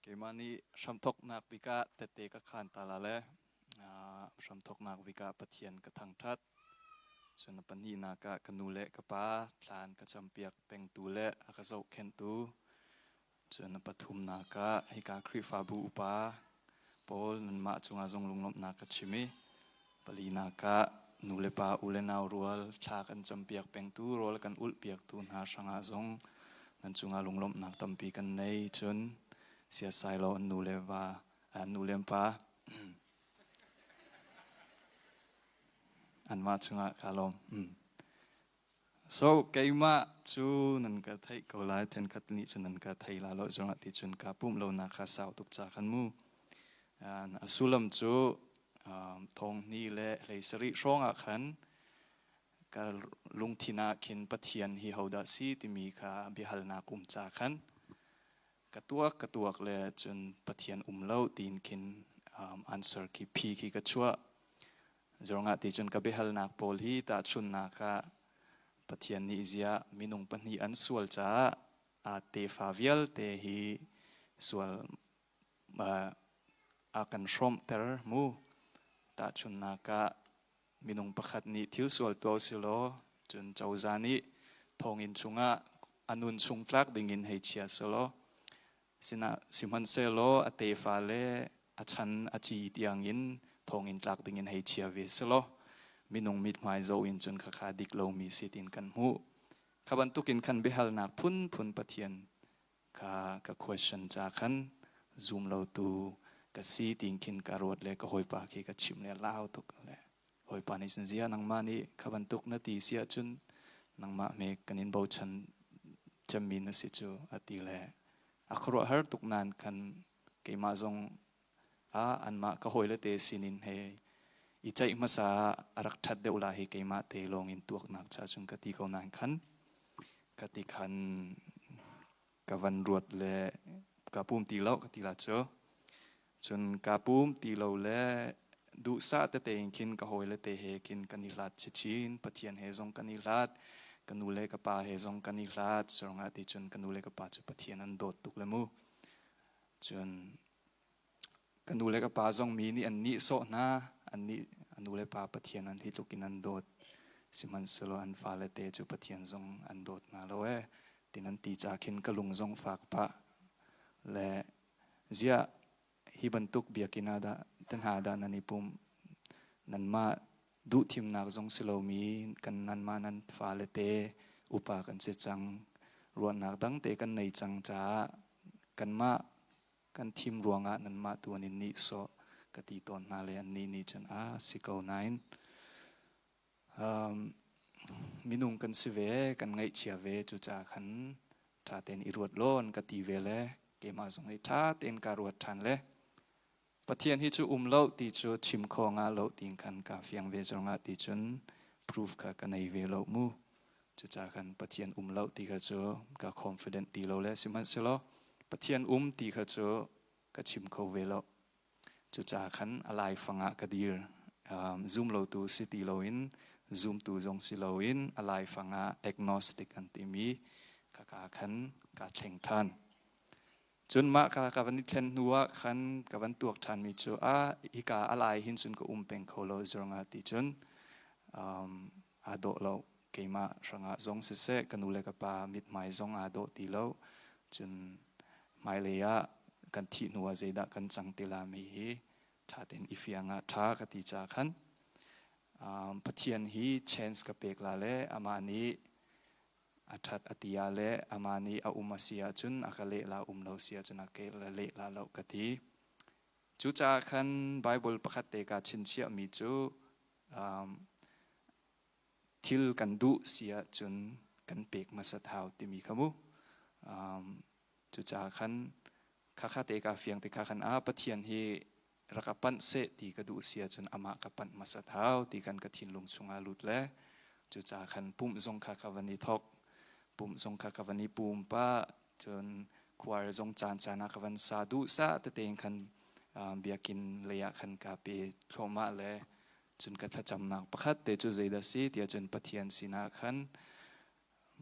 Keimah nih hramthawknak bik ah tette ka khaan ta la le hramthawknak bik ah Pathian ka thangṭhat. Cun a pahnihnak ah ka nu le ka pa thlan ka campiak pengtu le a ka zohkhenhtu. Cun a pathumnak ah hika Khrihfabu upa pawl nanmah cungah zong lunglawmhnak ka chim i palinak ah nu le pa u le nau rual thla kan campiak pengtu rawl kan ulhpiaktu hna hrangah zong nan cungah lunglawmhnak tampi kan nei. Cun siasai lo an nu le va an nu le pa anmah cungah kaa lawm. So keimah cu nan ka theih ko lai, ṭhenkhat nih cun nan ka thei la lo zongah ti cun kaa pumh lonak kha sau tuk ca khan mu. A sullam cu thong hni le hlei sarih hrawng ah khan ka lungthin ah khin Pathian hi hodah si timi kha biahalnak um ca khan ka tuak ka tuak le cun Pathian um lo tiin khin answer khi phi khi ka chuah. Zongah ti cun ka biahalnak pawl hi tahchunhnak ah Pathian nih ziah minung pahnih an sual caah aa tefa vialte hi sual a kan hrawmhter mu. Tahchunhnak ah minung pakhat nih thil sual tuah usilaw cun cozah nih thonginn chungah a nun chung tlak dingin hei chia selaw Sihmanhsehlaw a tefa le a chan a ci tiangin thonginn tlak dingin hei chia ve selaw minung mithmai zoh in cun khakha dik lomi si tiin kan hmuh. Kha bantukin khan biahalnak phunphun Pathian kha ka question ca khan zum lotu ka si tiin khin ka ruat le ka hawipa khi ka chimh le lau tuk le hawipa nih cun zia nangmah nih kha bantuk na ti si ahcun nangmah hme kan in bochan cemmi na si cu a ti le a khuaruahhar tuk nain khan keimah zong ah anmah ka hawile te sinin he i ceih hmasa a rak ṭhat deuh la hi keimah te lawng in tuaknak cha cun ka ti ko nain khan ka ti khan ka van ruat le ka pum ti lo ka ti la cu. Cun kaa pum ti lo le duhsah tete in khin ka hawile te he khin kan i hlat chinchin. Pathian he zong kan i hlat. Ka nu le ka pa he zong kan i hlat. Curuangah ti cun ka nu le ka pa cu Pathian an dawt tuk le mu. Cun ka nu le ka pa zong mi nih an nihsawh hna. An nih a nu le pa Pathian an hi tluk in an dawt. Sihmanhsehlaw an fale te cu Pathian zong an dawt hna lo ee. Tin an ti ca khin ka lung zong fak pah le Ziah hi bantuk biakinn ah dah te hna dah nan i pumh? Nanmah duhthimnak zong si lomi kan nanmah nan fale te upa kan si cang. Ruahnak dang te kan nei cang caah kanmah kan thim ruangah nanmah tu an in nihsawh ka ti tawn hna le annih nih cun a si ko nain Minung kan si ve, kan ngaihchia ve, cucaah khan ṭha tein i ruat law an ka ti ve le keimah zong hi ṭha tein kaa ruat ṭhan le Pathian hi cu um lo ti cu chim kho ngah lo tiin khan kaa fiang ve zongah ti cun proof kha ka nei ve lo mu. Cucaah khan Pathian um lo ti kha cu ka confident ti lo le sihmanhsehlaw Pathian um ti kha cu ka chim kho ve lo. Cucaah khan a laifang ah ka dir. Zum lotu si ti loin zumtu zong si loin a laifang ah agnostic an timi khaka khan kaa thleng ṭhan. Cun mah ka ka van i thlen hnu ah khan ka van tuak ṭhanmi cu a hika a lai hin cun ka um peng kho lo zurangah ti cun aa dawh lo. Keimah hrangah zong siseh ka nu le ka pa mithmai zong aa dawh ti lo. Cun hmailei ah kan thih hnu ah zeidah kan cang ti la mi hi ṭha tein i fiang ah ṭha ka ti ca khan Pathian hi chance ka pek la le amah nih a ṭhat a ti ah le amah nih a um a si ahcun a ka leh la um lo si ahcun a ka leh la lo ka ti. Cucaah khan Bible pakhat te kaa chinchiahmi cu thil kan duh si ahcun kan pek hmasat hau timi kha mu. Cucaah khan khakha te ka fiang te kha khan a Pathian hi rak a panh seh ti ka duh si ahcun amah ka panh hmasat hau ti kan ka thinlung chungah lut le cucaah khan pumh zong kha ka van i thok pumh zong kha ka van i pum pah cun khuar zong caan caan ah ka van sa duh sa tete in khan biakinn lei ah khan ka pe thluahmah le Cun ka thlacamnak pakhat te cu zeidah si tiah cun Pathian sinah khan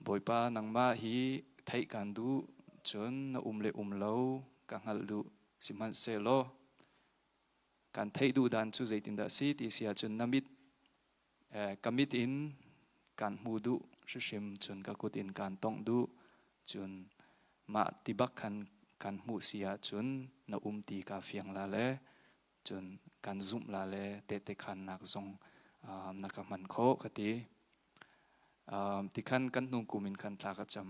Bawipa nangmah hi theih kaan duh cun na um le um lo ka hngalh duh. Sihmanhsehlaw kan theih duh dan cu zeitindah a si ti si ahcun na mit ka mit in kan hmu duh hrimhrim cun ka kut in kaan tongh duh cun mah ti bak khan kan hmuh si ahcun na um ti kaa fiang la le cun kan zumh la le tehte khaannak zong na ka hman khawh ka ti. Tikhan kan hnung kum in khan thla ka cam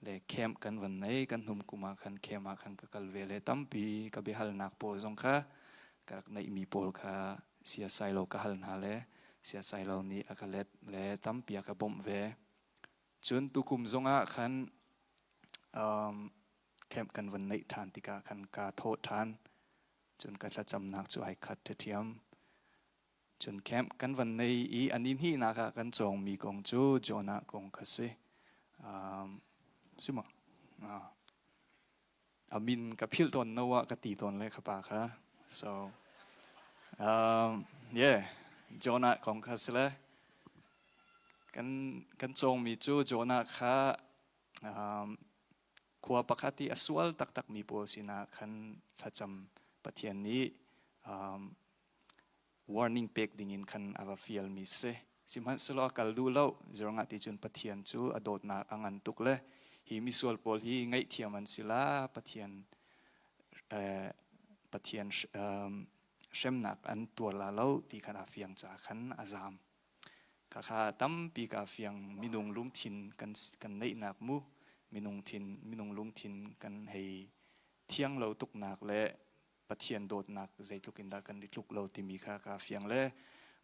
le camp kan van nei kan hnum kum ah khan camp ah khan ka kal ve le tampi ka biahalnak pawl zong kha ka rak neihmi pawl kha siasai lo ka hal hna le siasai lo nih a ka let le tampi a ka bawmh ve. Cun tukum zong ah khan um, camp kan van neih ṭhan tikah khan kaa thawh ṭhan. Cun ka thlacamnak cu ai khat ṭhiam. Cun camp kan van nei i a ni hnihnak ah kan cawngmi kong cu Jonah kong kha si. Um, si maw? Uh, a min ka philh tawn no ah ka ti tawn le kha pa kha. So, um, yeah, Jonah kong kha si le. Kan, kan cawngmi cu Jonah kha um, khua pakhat i a sual taktakmi pawl sinah khan thlacam Pathian nih um, warning pek dingin khan a va fialmi si. Sihmanhsehlaw a kal duh lo. Zeruangah ti cun Pathian cu a dawtnak a ngan tuk le hi misual pawl hi ngaihthiam an si la Pathian eh, Pathian um, hremnak an tuar la lo ti khan a fiang ca khan a zaam. Khakha tampi ka fiang minung lungthin kan kan neihnak mu minung thin minung lungthin kan hei thiang lo tuknak le Pathian dawtnak zeitluk in dah kan i tluk lo timi kha ka fiang le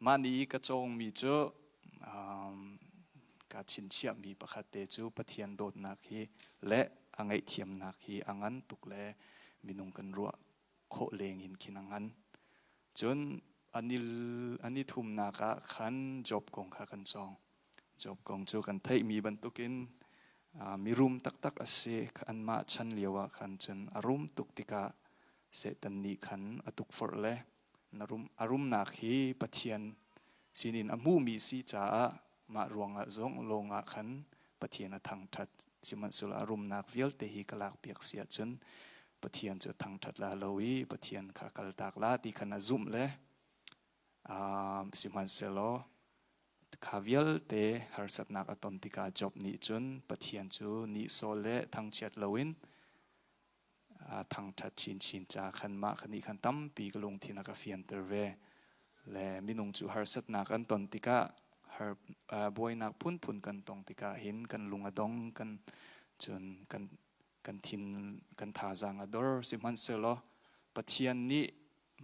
mah ni i ka cawngmi cu um, ka chinchiahmi pakhat te cu Pathian dawtnak hi le a ngaihthiamnak hi a ngan tuk le minung kan ruah khawh leng in khin a ngan. Cun an i thumnak ah khan Job kong kha kan cawng. Job kong cu kan theihmi bantukin mirum taktak a si. Anmah chan lio ah khan cun a rum tuk tikah Satan nih khan a tukforh le na rum, a rumnak hi Pathian sinin a hmuhmi si caah mah ruangah zong lawngah khan Pathian a thangṭhat. Sihmanhsehlaw a rumnak vialte hi ka lakpiak si ahcun Pathian cu thangṭhat la lo i Pathian kha kaltak la ti khan a zumh le sihmanhsehlaw kha vialte harsatnak a ton tikah Job nih cun Pathian cu nihsawh le thangchiat loin a thangṭhat chinchin ca khan mah kha nih khan tampi ka lungthin a ka fianter ve. Le minung cu harsatnak an ton tikah har buainak phunphun kan tong tikah hin kan lung a dong kan cun kan kan thin kan thazaang a dor sihmanhsehlaw Pathian nih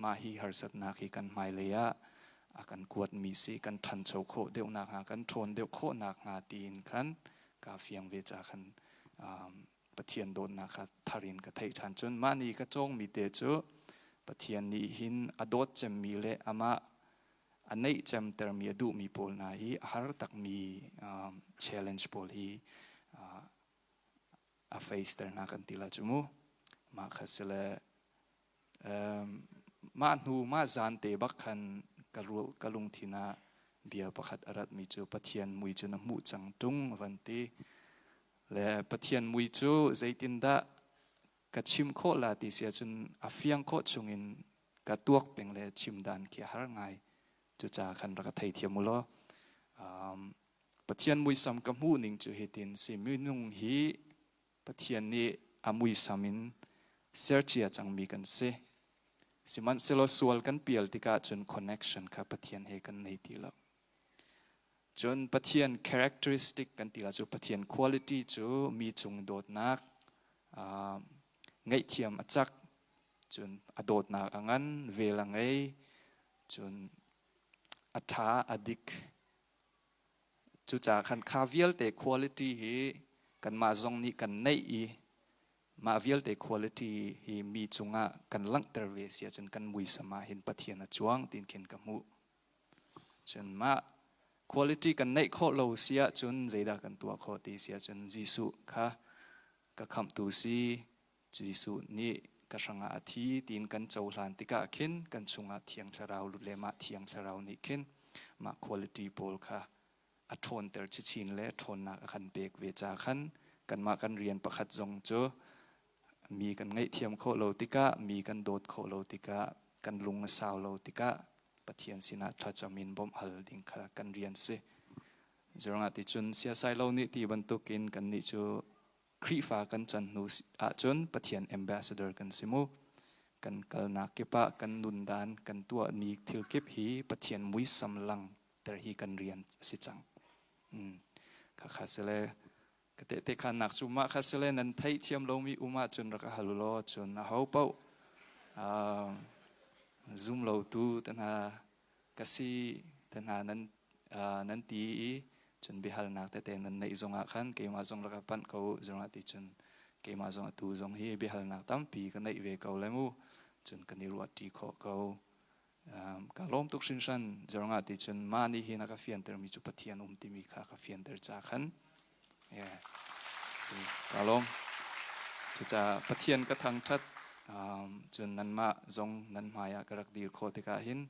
mah hi harsatnak hi kan hmailei ah a kan kuatmi si kan ṭhancho khawh deuh nakhnga kan ṭhawn deuh khawh nakhnga tiin khan kaa fiang ve ca khan um, Pathian dawtnak kha thar in ka theih ṭhan. Cun mah ni ka cawngmi te cu Pathian nih hin a dawt cemmi le amah a neih cemtermi a duhmi pawl hna hi a har takmi um, challenge pawl hi uh, a face ter hna kan ti la cu mu. Mah kha si le Mah hnu mah zan te bak khan ka lungthin ah bia pakhat a ratmi cu Pathian mui cu na hmuh cang ṭung a van ti. Le Pathian mui cu zeitindah ka chim khawh la ti si ahcun a fiang khawh chungin ka tuak peng le chim dan khi a har ngai. Cucaah khan rak ka theithiam u law. Pathian muisam ka hmuh ning cu hitin si minung hi Pathian nih a muisam in sercia cangmi kan si. Sihmanhsehlaw sual kan pial tikah cun connection kha Pathian he kan nei ti lo. Cun Pathian characteristic kan ti la cu Pathian quality cu mi cung dawtnak, uh, ngaihthiam a cak, cun a dawtnak a ngan, vel a ngei, cun a ṭha, a dik, Cucaah khan kha vialte quality hi kanmah zong nih kan neih i mah vialte quality hi mi cungah kan langhter ve si ahcun kan muisam ah hin Pathian a cuang tiin khin ka hmuh. Cun mah quality kan neih khawh lo si ahcun zeidah kan tuah khawh ti si ahcun Jesuh kha ka khamhtu si, Jesuh nih ka hrangah a thi tiin kan cohlan tikah khin kan chungah Thiang Thlarau le mah Thiang Thlarau nih khin mah quality pawl kha a ṭhawnter chinchin le ṭhawnnak a kan pek ve ca khan kanmah kan rian pakhat zong cu. Mi kan ngaihthiam khawh lo tikah, mi kan dawt khawh lo tikah, kan lung a sau lo tikah Pathian sinah thlacam in bawmh hal ding kha kan rian si. Zurangah ti cun siasai lo nih ti bantukin kannih cu Khrihfa kan can hnu ahcun Pathian ambassador kan si mu. Kan kalnak kip ah kan nundan, kan tuahmi thil kip hi Pathian muisam langter hi kan rian a si cang. Khakha sile ka tehte khannak cu mah kha sile nan theihthiam lomi um ahcun rak hal u law cun aho paoh zum lotu te hna ka si te hna nan nan ti i cun biahalnak tete nan neih zongah khan keimah zong rak panh ko u zongah ti cun keimah zong atu zong hi biahalnak tampi ka neih ve ko le mu cun kan i ruah ṭi khawh ko. Ka lawm tuk hringhran zongah ti cun mah nih hin a ka fiantermi cu Pathian um timi kha ka fianter ca khan yeah si ka lawm. Cucaah Pathian ka thangṭhat, cun nanmah zong nan hmai ah ka rak dir khawh tikah hin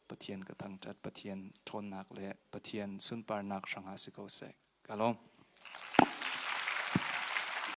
Pathian ka thangṭhat. Pathian ṭhawnnak le Pathian sunparnak hrangah si ko seh. Ka lawm.